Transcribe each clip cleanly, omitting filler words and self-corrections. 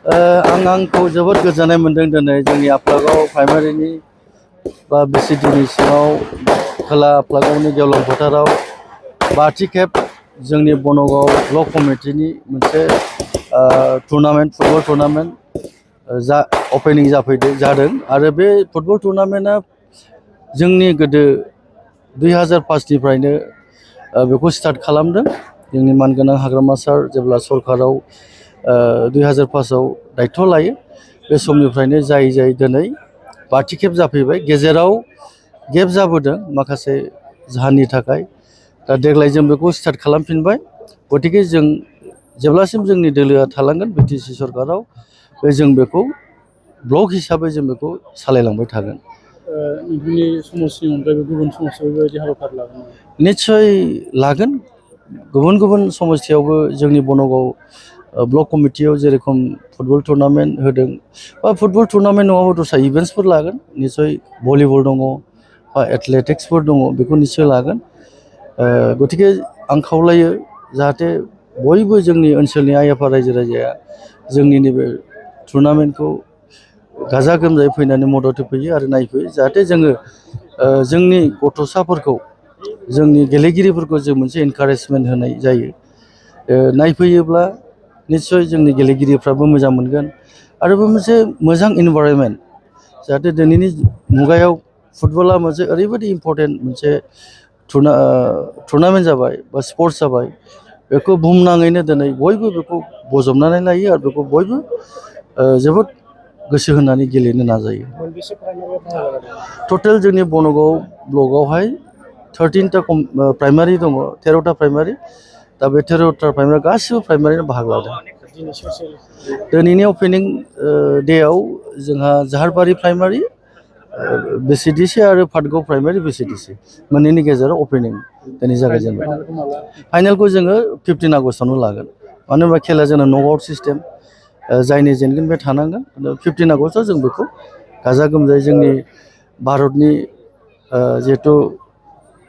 आंखौ जोबोद गोजोननाय मोनदों दिनै जोंनि आफलागाव प्राइमारिनि बा बिसिडिनि सिङाव खोला आफलागावनि गेवलां फोथाराव बाथि खेब जोंनि बनगाव ब्लक कमिटिनि मोनसे टुर्नामेन्ट फुटबल टुर्नामेन्ट अपेनिं जादों आरो बे फुटबल टुर्नामेन्टआ जोंनि गोदो 2005निफ्रायनो बेखौ स्टार्ट खालामदों जोंनि मानगोनां हाग्रामा सार जेब्ला सरकाराव 2005आव दायथ' लायो बे समनिफ्रायनो जायै दिनै बाथि खेब जाफैबाय गेजेराव गेप जाबोदों माखासे जाहोननि थाखाय दा देग्लाय जों बेखौ स्टार्ट खालामफिनबाय गतिके जों जेब्लासिम जोंनि दोलोआ थालांगोन बिटिसि सरकाराव जों बेखौ ब्लक हिसाबै जों बेखौ सालायलांबाय थागोन। नोंथांनि समाजनि अनगायैबो गुबुन समाजाव बेबायदि हाबाफारि लागोन? निस्सय लागोन। गुबुन समस्थियावबो जोंनि बनगाव ब्लक कमिटियाव जेरेखम फुटबल टुर्नामेन्ट होदों बा फुटबल टुर्नामेन्ट नङाबा दस्रा इभेन्ट्सफोर लागोन निस्सय भलिबल दङ बा एथलेटिक्सफोर दङ बेखौ निस्सय लागोन। गतिके आं खावलायो जाहाथे बयबो जोंनि ओनसोलनि आइ आफा रायजो राजाया जोंनि नैबे टुर्नामेन्टखौ गाजा गोमजायै फैनानै मदद होफैयो आरो नायफैयो जाहाथे जोङो जोंनि गथ'साफोरखौ जोंनि गेलेगिरिफोरखौ जों मोनसे एनकारेजमेन्ट होनाय जायो। नायफैयोब्ला निस्सय जोंनि गेलेगिरिफ्राबो मोजां मोनगोन आरो बे मोनसे मोजां इनभाइरनमेन्ट जाहाथे दिनैनि मुगायाव फुटबला मोनसे ओरैबायदि इम्परटेन्ट मोनसे टुर्नामेन्ट जाबाय बा स्पर्ट्स जाबाय बेखौ बुहुमनाङैनो दिनै बयबो बेखौ बजबनानै लायो आरो बेखौ बयबो जोबोद गोसो होनानै गेलेनो नाजायो। टटेल जोंनि बनगाव ब्लकआवहाय 13टा प्राइमारि दङ 13टा प्राइमारि दा बे 13टा प्राइमारि गासिबो प्राइमारिनो बाहागो लादों। दिनैनि अपेनिं डेआव जोंहा जाहारबारि प्राइमारि बिसिडिसि आरो पाटगाव प्राइमारि बिसिडिसि मोननैनि गेजेराव अपेनिं दिनै जागायजेनबाय। फाइनालखौ जोङो 15 आगस्टआवनो लागोन मानो होनबा खेला जोंना नकआउट सिस्टेम जायनि जेनगोन बे थानांगोन 15 आगस्टआव जों बेखौ गाजा गोमजायै जोंनि भारतनि जिहेथु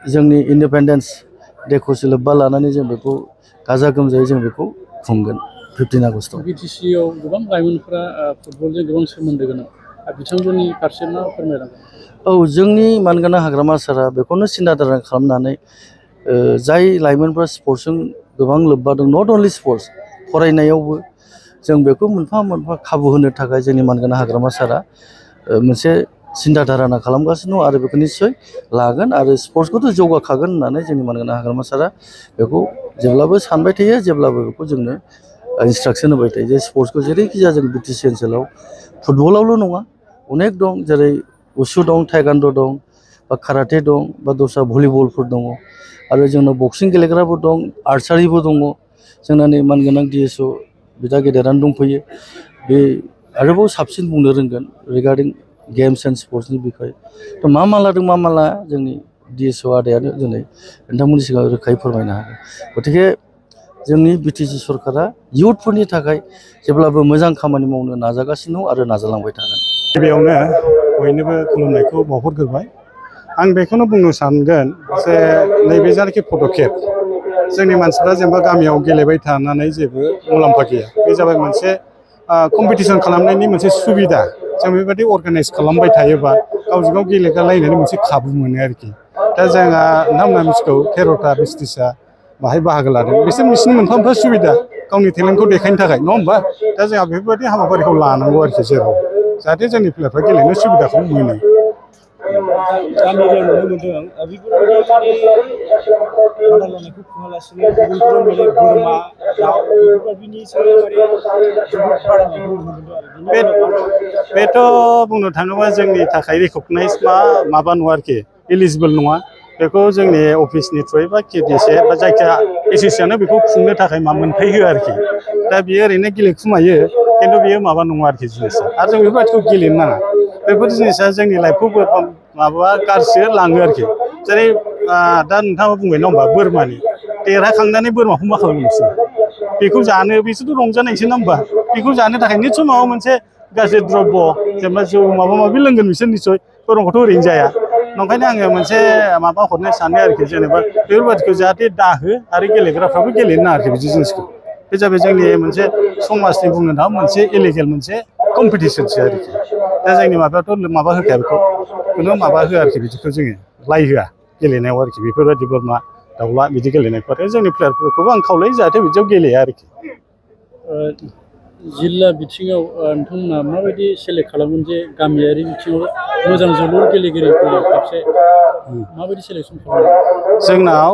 जोंनि इन्डिपेन्डेन्स डेखौ लोब्बा लानानै जों बेखौ गाजा गोमजायै जों बेखौ खुंगोन 15 आगस्टआव। बिटिसिआव गोबां लाइमोनफ्रा फुटबलजों गोबां सोमोन्दो गोनां बिथांमोननि फारसे मा फोरमायलांगोन? औ जोंनि मानगोनां हाग्रामा सारा बेखौनो सिन्था खालामनानै जाय लाइमोनफ्रा स्पर्ट्सजों गोबां लोब्बा दं नट अनलि स्पर्ट्स फरायनायावबो जों बेखौ मोनफा खाबु होनो थाखाय जोंनि मानगोनां हाग्रामा सारा मोनसे सिन्था धाराना खालामगासिनो दं आरो बेखौ निस्सय लागोन आरो स्पर्ट्सखौथ' जौगाखागोन होननानै जोंनि मानगोनां हाग्रामा सारा बेखौ जेब्लाबो सानबाय थायो जेब्लाबो बेखौ जोंनो इन्सट्राक्सन होबाय थायो जे स्पर्ट्सखौ जेरैखि जाया जों बिटिसि ओनसोलाव फुटबलावल' नङा अनेक दं जेरै उसु दं टाइगान्ड' दं बा काराटे दं बा दस्रा भलिबलफोर दङ आरो जोंनाव बक्सिं गेलेग्राबो दं आर्चारिबो दङ जोंना नै मानगोनां डिएसअ बिदा गेदेरानो दंफैयो बे आरोबाव साबसिन बुंनो रोंगोन रिगार्डिं गेम्स एन्ड स्पर्ट्सनि बिखय थ' मा लादों मा लाया जोंनि डिएसअ आदायानो दिनै नोंथांमोननि सिगाङाव रोखायै फोरमायनो हागोन। गतिके जोंनि बिटिसि सरकारा इयुथफोरनि थाखाय जेब्लाबो मोजां खामानि मावनो नाजागासिनो दं आरो नाजालांबाय थागोन। गिबियावनो बयनोबो खुलुमनायखौ बावहरग्रोबाय। आं बेखौनो बुंनो सानगोन जे नैबे जानाखि पदक्षेप जोंनि मानसिफ्रा जेनेबा गामियाव गेलेबाय थानानै जेबो मुलाम्फा गैया बे जाबाय मोनसे कम्पिटिसन खालामनायनि मोनसे सुबिदा जों बेबायदि अर्गानाइज खालामबाय थायोबा गावजों गाव गेलेगालायनायनि मोनसे खाबु मोनो आरोखि। दा जोंहा नोंथांमोना मिथिगौ 13टा बिसटिसा बाहाय बाहागो लादों बिसोर बिसिनि मोनफा सुबिदा गावनि टेलेन्टखौ देखायनो थाखाय नङा होमबा दा जोंहा बेफोरबायदि हाबाफारिखौ लानांगौ आरोखि जेराव जाहाथे जोंनि प्लेयारफ्रा गेलेनो सुबिदाखौ मोनो। गामियाव नुनो मोनदों बेफोरबायदि बादायलायनायखौ खुङालासिनो गुबुन माने बोरमा दाउ बेफोरबायदिनिसो बादायनायखौ नुनो मोनदों आरो बेथ' बुंनो थाङोबा जोंनि थाखाय रिकगनाइज माबा नङा आरोखि इलिजिबोल नङा बेखौ जोंनि अफिसनि थ्रुयै बा केडिएसए बा जायखिया एसोसिएसनानो बेखौ खुंनो थाखाय मोनथाय होआ आरोखि। दा बियो ओरैनो गेलेखुमायो खिन्थु बियो माबा नङा आरोखि जिनिसा आरो जों बेफोरबायदिखौ गेलेनो नाङा बेफोर जिनिसा जोंनि लाइफखौ माबा गाज्रिसो लाङो आरोखि। जेरै दा नोंथाङा बुंबाय नङा होमबा बोरमानि देरहाखांनानै बोरमाखौ मा खालामो नोंसोर बेखौ जानो बिसोरथ' रंजानायसो नङा होमबा बेखौ जानो थाखाय निस्सय माबा मोनसे गाज्रि द्रब्य जेनेबा जौ माबा माबि लोंगोन बिसोर निस्सय बोरमाखौथ' ओरैनो जाया। नंखायनो आङो मोनसे माबा हरनो सानो आरोखि जेनेबा बेफोरबायदिखौ जाहाथे दाहो आरो गेलेग्राफ्राबो गेलेनो नाङा आरोखि बिदि जिनिसखौ। बे जाबाय जोंनि मोनसे समाजनि बुंनो थाङोब्ला मोनसे इलिगेल मोनसे कम्पिटिसनसो आरोखि दा जोंनि माबायावथ' माबा होखाया बेखौ खुनु माबा होआ आरोखि बिदिखौ जोङो लाइ होआ गेलेनायाव आरोखि बेफोरबायदि बोरमा दाउला बिदि गेलेनायखौ आरो जोंनि प्लेयारफोरखौबो आं खावलायो जाहाथे बिदियाव गेलेया आरोखि जिल्ला बिथिङाव नोंथांमोना माबायदि सेलेक्ट खालामगोन जे गामियारि बिथिङाव मोजां जोलुर गेलेगिरिफोरनि फारसे माबायदि सेलेक्सन खालामो जोंनाव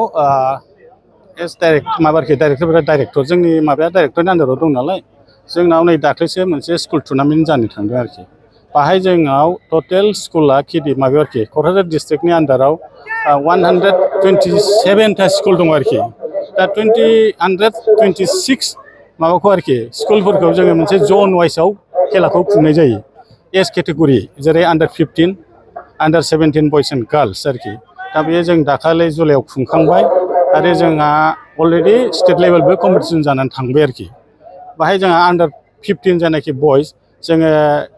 एस डाइरेक्टर जोंनि माबाया डाइरेक्टरनि आन्दाराव दं नालाय जोंनाव नै दाख्लैसो मोनसे स्कुल टुर्नामेन्ट जानो थांदों आरोखि बाहाय जोंनाव टटेल स्कुला केडि माबायाव आरोखि क'क्राझार डिस्ट्रिक्टनि आन्दाराव 127टा स्कुल दं आरोखि दा 126 माबाखौ आरोखि स्कुलफोरखौ जोङो मोनसे जन वाइसआव खेलाखौ खुंनाय जायो एज केटेगरि जेरै आन्डार 15 आन्डार 17 बयस एन्ड गार्ल्स आरोखि दा बेयो जों दाखालि जुलाइआव खुंखांबाय आरो जोंहा अलरेडि स्टेट लेभेलबो कम्पिटिसन जानानै थांबाय आरोखि बाहाय जोंहा आन्डार 15 जानाखि बयस जोङो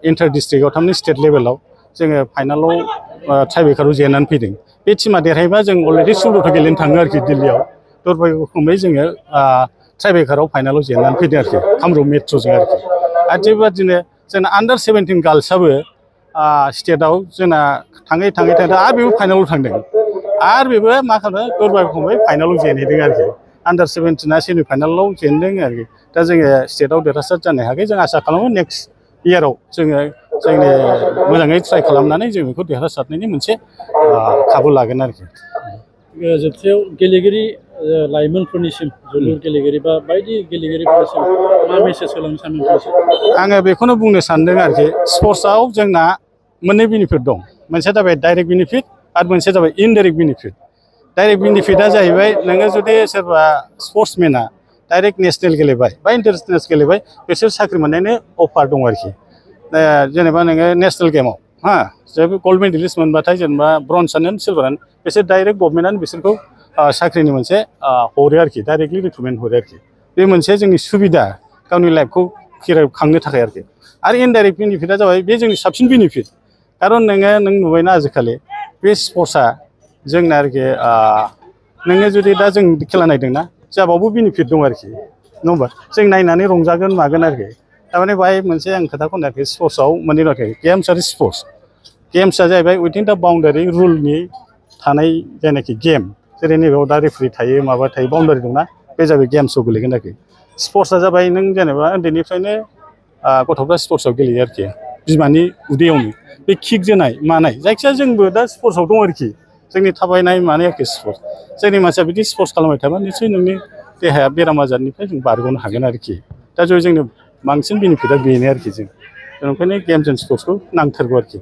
इन्टार डिस्ट्रिक्टआव थारमाने स्टेट लेभेलाव जोङो फाइनालाव टाइब्रेकाराव जेननानै फैदों बे टिमा देरहायोबा जों अलरेडि 16 गेलेनो थाङो आरोखि दिल्लीयाव दुर्भाग्यक्रमै जोङो टाइब्रेकाराव फाइनालाव जेननानै फैदों आरोखि कामरुप मेट्र'जों आरोखि आरो बेबादिनो जोंना आन्डार 17 गार्ल्सआबो स्टेटआव जोंना थाङै आरो बेबो फाइनालाव थांदों आरो बेबो मा खालामदों दुर्भाग्यक्रमै फाइनालाव जेनहैदों आरोखि आन्डार 17 सेमि फाइनालाव जेनदों आरोखि दा जोङो स्टेटआव देरहासार जानो हायाखै जों आसा खालामो नेक्स्ट इयाराव जोङो जोंनि मोजाङै ट्राइ खालामनानै जों बेखौ देरहासारनायनि मोनसे खाबु लागोन आरोखि जोबथायाव गेलेगिरि लाइमोनफोरनिसिम जोलुर गेलेगिरि बा बायदि गेलेगिरिफोरनिसिम मा मेसेज होलांनो सानदों आङो बेखौनो बुंनो सानदों आरोखि स्पर्ट्सआव जोंना मोननै बेनिफिट दं मोनसेया जाबाय डाइरेक्ट बेनिफिट आरो मोनसेया जाबाय इनडाइरेक्ट बेनिफिट डाइरेक्ट बेनिफिटआ जाहैबाय नोङो जुदि सोरबा स्पर्ट्समेना डाइरेक्ट नेसनेल गेलेबाय बा इन्टारनेसनेल गेलेबाय बिसोर साख्रि मोननायनि अफार दं आरोखि जेनेबा नोङो नेसनेल गेमाव जेबो गल्ड मेडेलिस्ट मोनबाथाय जेनेबा ब्रन्जआनो सिलभारानो बिसोर डाइरेक्ट गभर्नमेन्टआनो बिसोरखौ साख्रिनि मोनसे हरो आरोखि डाइरेक्टलि रिक्रुटमेन्ट हरो आरोखि बे मोनसे जोंनि सुबिदा गावनि लाइफखौ केरियार खांनो थाखाय आरोखि आरो इनडाइरेक्ट बेनिफिटआ जाबाय बे जोंनि साबसिन बेनिफिट खारन नों नुबायना आजिखालि बे स्पर्ट्सआ जोंना आरोखि नोङो जुदि दा जों खेला नायदोंना जाबावबो बेनिफिट दं आरोखि नङा होमबा जों नायनानै रंजागोन मागोन आरोखि थारमाने बाहाय मोनसे आं खोथाखौ होनाखै स्पर्ट्सआव मोननै आरोखि गेम्स आरो स्पर्ट्स गेम्सआ जाहैबाय उइदिन दा बाउन्डारि रुलनि थानाय जायनाखि गेम जेरै नैबेयाव दा रेफ्रि थायो माबा थायो बाउन्डारि दंना बे जाबाय गेम्सआव गोलैगोन आरोखि स्पर्ट्सआ जाबाय नों जेनेबा उन्दैनिफ्रायनो गथ'फ्रा स्पर्ट्सआव गेलेयो आरोखि बिमानि उदैयावनो बे किक जोनाय मानाय जायखिजाया जोंबो दा स्पर्ट्सआव दं आरोखि जोंनि थाबायनाय मानाय आरोखि स्पर्ट्स जोंनि मानसिया बिदि स्पर्ट्स खालामबाय थाबा निसय नोंनि देहाया बेराम आजारनिफ्राय जों बारग'नो हागोन आरोखि दा जोंनो बांसिन बेनिफिटआ बेनो आरोखि जों ओंखायनो गेम्स एन्ड स्पर्ट्सखौ नांथारगौ आरोखि